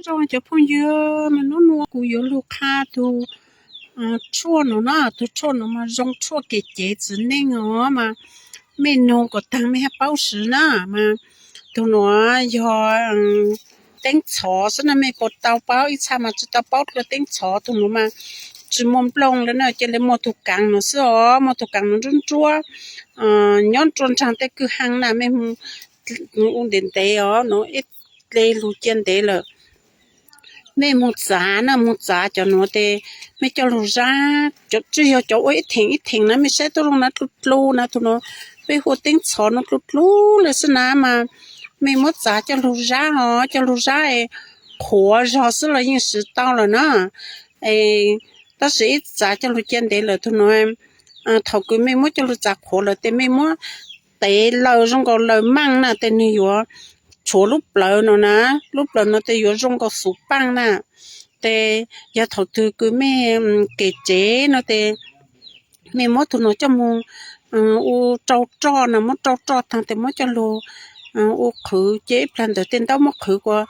Nyob zoo cov phooj ywg, mas hnub no kuv yuav lug qha tug tshuaj no na. Tug tshuaj no mas zoo tshuaj kev cev txiv neej os, mas mej nug kom taag mej hab paub swv na. Mas tug nuav yog teeb txhov xwb na, mej puas tau paub? Ib txha mas tsi tau paub dlua teeb txhov. Tug nuav mas tsi muaj nplooj le na, ca le muaj tug kaav no xwb os, muaj tug kaav no nruab nruab, nyob nruab nraag tej kwj ha na. Mej hu ntev ntev os, no ib dle lug cia ntev lawm, mej moog txav na, moog txav cov nuav tes mej coj lug zab, tsi yog cov ua ib theem ib theem na, mej saib tub zoo na, dlua dlua na. Tug nuav peb hu teeb txhov no dlua dlua le xwb na, mas mej muab txav coj lug zab os, coj lug zab es qhuav zog xwb los yeej siv tau lawm na. Tab sis ib txav coj lug cia ntev lawm tug nuav, thaum kws mej muab coj lug txav qhuav lawm tes mej muab tev lawm zoo nkaus lawm maaj na tes nwg yuav tshuav lub plawv no na, lub plawv no tes yuav zoo nkaus xuv paaj na. Tes yog thaum twg kws mej kev cev no tes mej muab tug nuav coj moog ua rau roj na, muab rau roj taag tes muab coj lug ua qhwv, cia ib plag ntawd tej ntaub muab qhwv kuas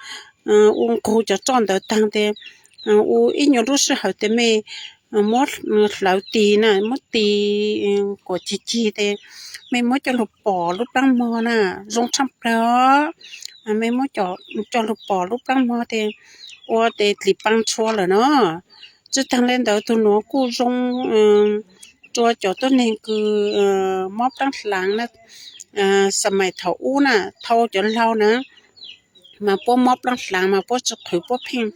ua nqug cov roj ntawd taag tes ua ib nyuas lub sij hawm tes mej muab hlawv tis na, muab tis kuas cig cig tes mej muab coj lug pom lub plaab mog na, zoo tshaaj plawg os. Mej muab coj lug pom lub plaab mog tes ua tes dlis paa tshua lawm no. Tsi taag le ntawd tug nuav kuj zoo rua cov tuab neeg kws mob plaab hlaav na, xa mais thaum ub na, thau cov laug na, mas puab mob plaab hlaav mas puab tsi qhwv, puab pheej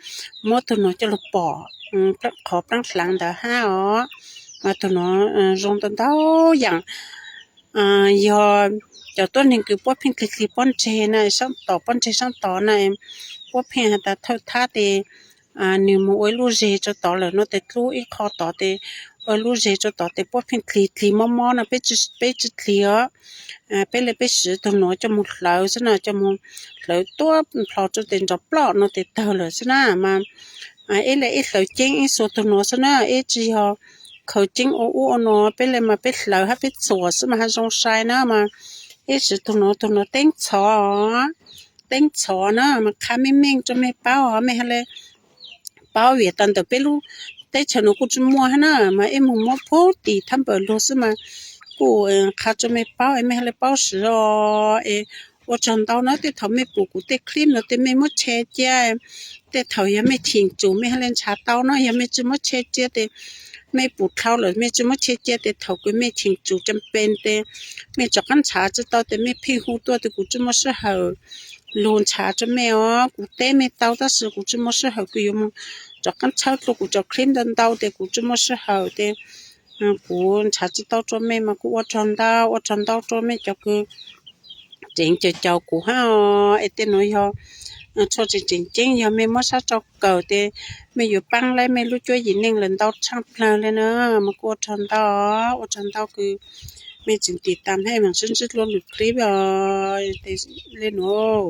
muab tug nuav coj lug pom qhov plaab hlaav ntawd hab os. Mas tug nuav zoo ntau ntau yaam. Yog cov tuab neeg kws puab pheej dlig dlig pob ntseg na, saab tom pob ntseg saab tod na, puab pheej has tas thawj thab tes nwg moog ua ib lub zeg rua tod lawm no tes dlub ib qho tod tes ua ib lub zeg rua tod tes puab pheej dlig dlig mob mob no, peb tsi dlig os. Peb le peb siv tug nuav coj moog hlawv xwb na, coj moog hlawv tuab nplho rua tes nrov ploj no tes tawg lawm xwb na. Mas ib le ib hlawv ceeb ib xuas tug nuav xwb na, ib tsi yog khaws ceeb ua ub ua no, peb le mas peb hlawv hab peb txhuam xwb mas hab zoo sai na. Mas ib siv tug nuav, tug nuav teeb txhov, teeb txhov na, mas qha meej meej rua mej paub os, mej hab le paub vim tas ntawm peb lub teb chaws nuav kuj tsi muaj hab na, mas ib moog muab pub tim thab npawm luag xwb mas kuj qha rua mej paub es mej hab le paub swv os. Es ua tsaug ntau na, tej thaum mej pum kuv tej clip no tes mej muab share cia, tej thaum yog mej cheem tsum mej hab le nrhav tau na, yog mej tsi muab share cia tes mej pum dhau lawm mej tsi muab share cia tes thaum kws mej cheem tsum cam pes tes mej rov qab nrhav tsi tau tes mej pheej hu tuaj tes kuv tsi muaj sij hawm lug nrhav rua mej os. Kuv teb mej tau tab sis kuv tsi muaj sij hawm kws yuav moog rov qab tshawb dlua kuv cov clip ntau ntau tes kuv tsi muaj sij hawm tes kuv nrhav tsi tau rua mej mas kuj ua tsaug ntau, ua tsaug ntau rua mej cov kws tseev caum caum kuv hab os. Es tej nuav yog tshuaj tseem tseem ceeb, yog mej muab sab rau kawm tes mej yuav paab laib mej lub cuab yim neej lawm ntau tshaaj plawg le na. Mas kuj ua tsaug ntau, ua tsaug ntau kws mej tseem tiv tam hab mam sib ntsib dlua lwm clip os. Le nuav.